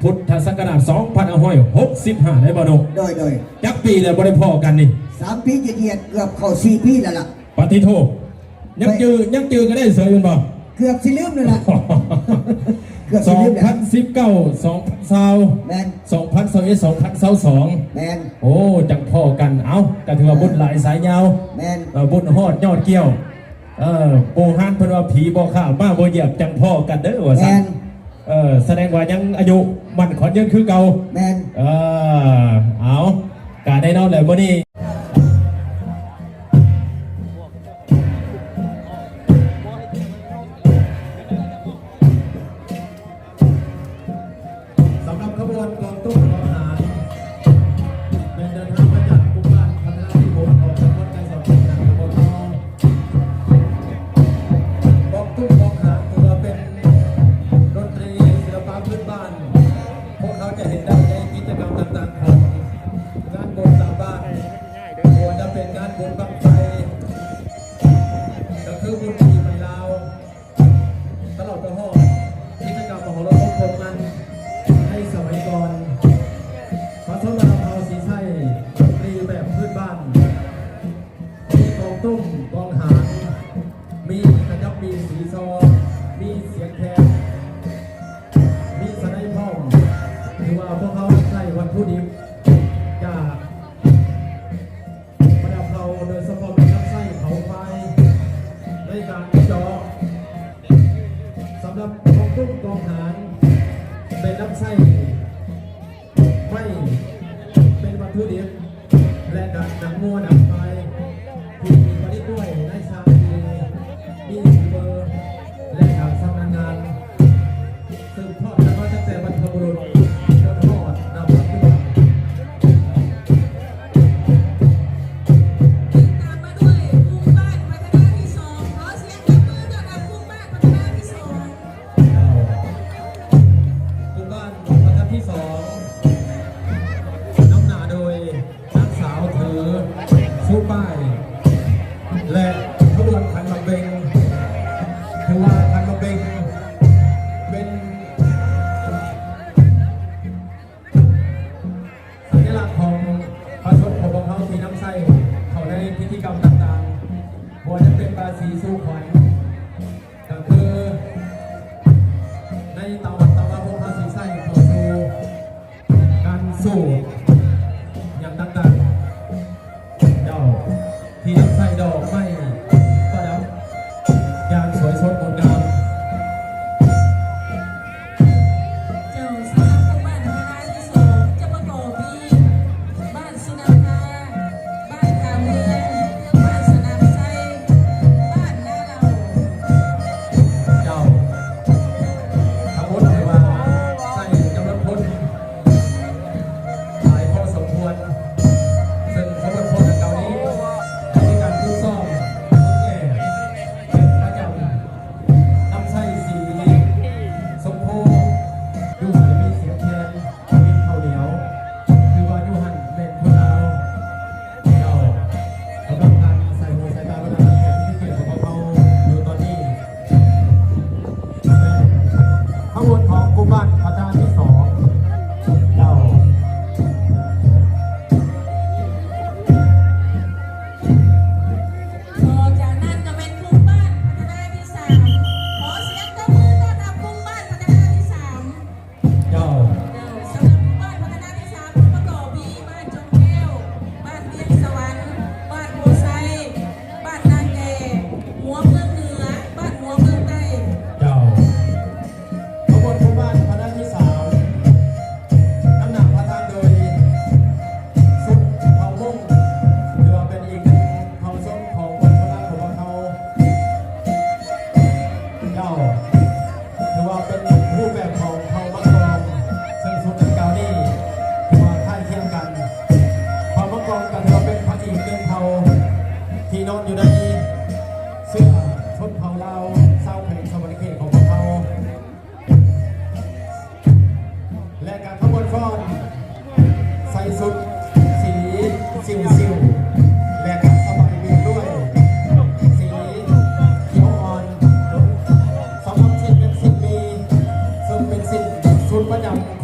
ພຸດທະສັກກະລາດສອງພັນຫ້າຮ້ອຍຫົກສິບຫ້າ ໄດ້ບໍ່ ໂດຍ ໂດຍ ຈັກປີແລ້ວບໍ່ໄດ້ພໍ້ກັນນີ້? ສາມປີຈະດຽດ ເກືອບເຂົ້າສີ່ປີແລ້ວລະ. ປະຕິໂທ ຍັງຈື່ ຍັງຈື່ກັນໄດ້ເສີຍແມ່ນບໍ່? ເກືອບຊິລືມແລ້ວລະ ເກືອບຊິລືມແລ້ວ. ສອງພັນສິບເກົ້າ ສອງພັນຊາວ ແມ່ນ ສອງພັນຊາວເອັດ ສອງພັນຊາວສອງ ແມ່ນ. ໂອ້ ຈັ່ງພໍ້ກັນ. ເອົ້າ ກະຖືວ່າບຸນຫຼາຍສາຍຍາວ ແມ່ນ ເອີ ບຸນຮອດຍອດກ່ຽວ. ເອີ ໂບຮານເພິ່ນວ່າ ຜີບໍ່ຂ້າມມາບໍ່ຢຽບ ຈັ່ງພໍ້ກັນເດີວ່າຊັ້ນ. ແມ່ນ ເອີ ສະແດງວ່າຍັງອາຍຸໝັ້ນຂວັນຍືນຄືເກົ່າ. ແມ່ນ ເອີ ເອົາ ກະແນ່ນອນແຫຼະມື້ນີ້ ສຳລັບຂະບວນກອງຕຸ້ມກອງຫານ ແມ່ນເດີນທາງມາຈາກກຸ່ມບ້ານພັດທະນາທິຄົມຂອງນະຄອນໄກສອນ ແຂວງຈຳປາສັກ. ກອງຕຸ້ມກອງຫານຖືວ່າເປັນດົນຕີ ສິລະປະພື້ນບ້ານ ພວກເຮົາຈະເຫັນໄດ້ໃນກິດຈະກຳຕ່າງໆຂອງງານບຸນຕາມບ້ານ ບໍ່ວ່າຈະເປັນງານບຸນບັ້ງໄຟ ກະຄືບຸນປີໃໝ່ລາວ ຕະຫຼອດໄປຮອດກິດຈະກຳມະຫອລະສົບພົມມັນໃນສະໄໝກ່ອນ. ປະຊາຊົນລາວເຜົ່າສີໄຊ ດົນຕີແບບພື້ນບ້ານ ມີກອງຕຸ້ມກອງຫານ ມີຂະຈັບ ມີສີຊໍ ມີສຽງແຄນ ມີສະໄນພ້ອມ. ຖືວ່າພວກເຮົາໃຊ້ວັດຖຸດິບຈາກ ບັນດາເຜົ່າ ໂດຍສະເພາະແມ່ນນຳໃຊ້ເຜົາຄວາຍໃນການເຈາະ. ສຳລັບກອງຕຸ້ມກອງຫານ ແມ່ນນຳໃຊ້ໄມ້ເປັນວັດຖຸດິບ ແລະ ກະໜັງງົວໜັງຄວາຍ ທີ່ປະດິດດ້ວຍນາຍຊ່າງທີ່ມີສີມື ແລະ ກະຊຳນານງານ. ສືບທອດກັນມາຕັ້ງແຕ່ບັນພະບຸລຸດຈົນຮອດນະປັດຈຸບັນ. ຕິດຕາມມາດ້ວຍກຸ່ມບ້ານພັດທະນາທີສອງ ຂໍສຽງຕົບມືຕ້ອນຮັບກຸ່ມບ້ານພັດທະນາທີສອງ. ກຸ່ມບ້ານພັດທະນາ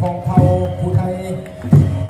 ຂອງເຜົ່າ